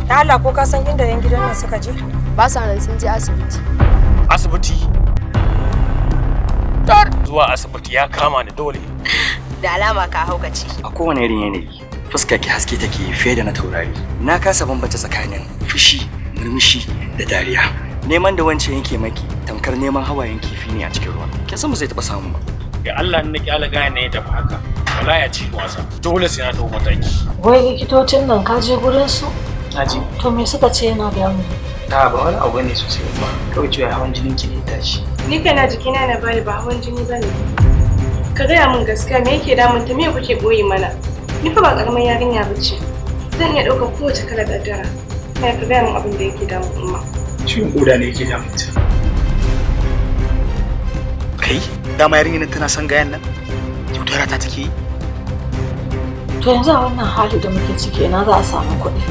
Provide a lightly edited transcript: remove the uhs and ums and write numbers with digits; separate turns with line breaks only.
Da Allah, ko ka san inda yan gidan nan suka je?
Ba sa nan, sun je asibiti.
Asibiti? Zuwa asibiti ya kama ni dole.
Da alama ka haukace.
A kowane irin yanayi, fuskar ki haske take fiye da na taurari. Na kasa bambance tsakanin fushi, murmushi da dariya. Neman da wancan yake maki tamkar neman hawayen kifi ne a cikin ruwa. Kin san ba zai taba samu ba.
Ya Allah, na kyala gaya ne ya tafi haka. Wala ya ci wasa. Dole sai na dau mataki.
Wai likitocin nan, ka je gurin su?
Na ji.
To, me suka ce yana damu?
Ta ba wani abu ne sosai ba. Kawai cewa hawan jinin ki ne ya tashi.
Ni kana jikina na bani, ba hawan jini bane. Ka gaya min gaskiya, me yake damun ta? Me kuke boye mana? Ni fa ba karamar yarinya bace. Zan iya ɗaukar kowace kalar kaddara. Kai, ka gaya min abin da yake damun Umma.
Ciwon koda ne yake damun ta. Kai, dama yarinyar nan tana son gayan nan? Yaudara ta take yi?
To, yanzu a wannan hali da muke ciki, ina za a samu kuɗi?